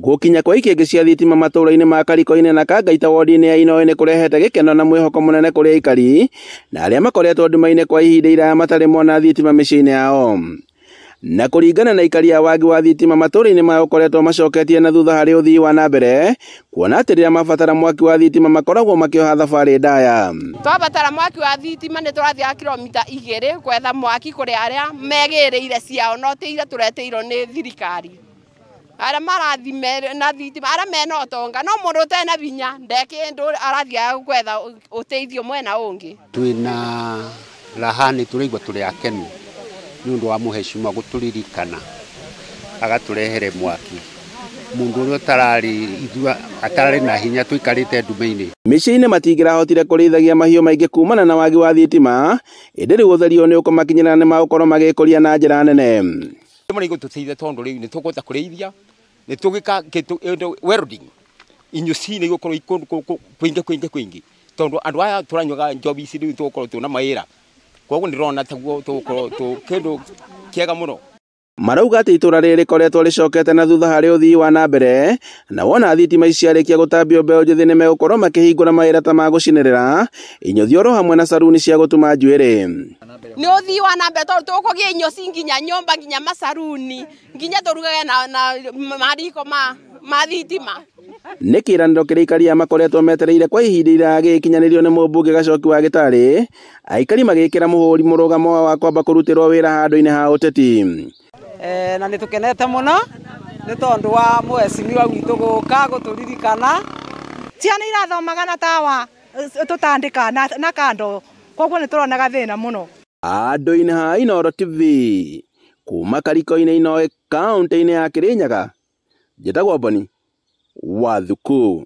Gũkinya kwa ikĩngĩ cia thitima matũũra-inĩ ma Kariko-inĩ na Kangaita wodi-inĩ ya Inoĩ nĩ kũrehete gĩkeno na mwĩhoko mũnene kũrĩ aikari na arĩa makoretwo nduma-inĩ kwa ihinda iraya matarĩ mona thitima mĩciĩ-inĩ yao. Na kũringana na aikari a wagi wa thitima matũũra-inĩ maya ũkoretwo macoketie na thutha harĩ ũthii wa na mbere, kuona atĩ rĩrĩa mabatara mwaki wa thitima makoragwo makĩoha thabarĩ ndaya. Twabatara mwaki wa thitima nĩ tũrathiaga kilomita 2 gwetha mwaki kũrĩ arĩa megĩrĩire ciao no ti iria tũretĩirwo nĩ thirikari. Arĩa marathiĩ na thitima, arĩa mena ũtonga, no mũndũ ũtarĩ na hinya nde kĩndũ arathiaga gwetha ũteithio mwena ũngĩ. Twĩna raha nĩ tũraigua tũrĩ akenu nĩ ũndũ wa mũhecimwa gũtũririkana agatũrehere mwaki. Mũndũ ũrĩa ũtararĩ ithua atararĩ na hinya tũikarĩte ndume-inĩ. Mĩciĩ-inĩ matingĩrahotire kũrĩithagia mahiũ maingĩ kumana na wagi wa thitima, ĩndĩ rĩu ũtheri ũyũ nĩ ũkũmakinyĩra na nĩmagũkorwo magĩkũria na njĩra nene. Nĩ igũtũteithia tondũ rĩu nĩ tũkũhota kũrĩithia, nĩ tũgĩka kĩndũ welding, inyuci nĩ igũkorwo kwingĩ kwingĩ kwingĩ, tondũ andũ aya tũranyuaga njobi ici rĩu tũgũkorwo twĩna mawĩra, koguo ndĩrona taguo tũgũkorwo tũ kĩndũ kĩega mũno. Marauga atĩ itũra rĩrĩ rĩkoretwo rĩcokete na thutha harĩ ũthii wa na mbere, na wona thitima ici ciarĩkia gũtambio mbeũ njĩthĩ nĩmegũkorwo makĩhingũra mawĩra ta ma gũcinĩrĩra, inyũthi oro hamwe na caruni cia gũtuma njuĩrĩ. Nĩ ũthii wa na mbere tondũ tũkũgĩa inyũci nginya nyũmba nginya macaruni nginya tũrugage na mariko ma thitima. Nĩ kĩĩranĩro kĩrĩa aikari aya makoretwo metereire kwa ihinda iraya gĩgĩkinyanĩrio nĩ mũmbunge Gacoki wa Gĩtarĩ, aikari magĩkĩra mũhũri mũrũgamo wa kwamba kũrutĩrwo wĩra handũ-inĩ ha ũteti. Na nĩ tũkenete mũno nĩ tondũ wa mũhecimiwa witũ gũka gũtũririkana. Ciana irathomaga na tawa tũtandĩka na kando, koguo nĩ tũronaga thĩna mũno. Andũ-inĩ ha Inooro TV kuma Kariko-inĩ Inoĩ kaũntĩ-inĩ ya Kĩrĩnyaga, njĩtagwo Boni Wathuku.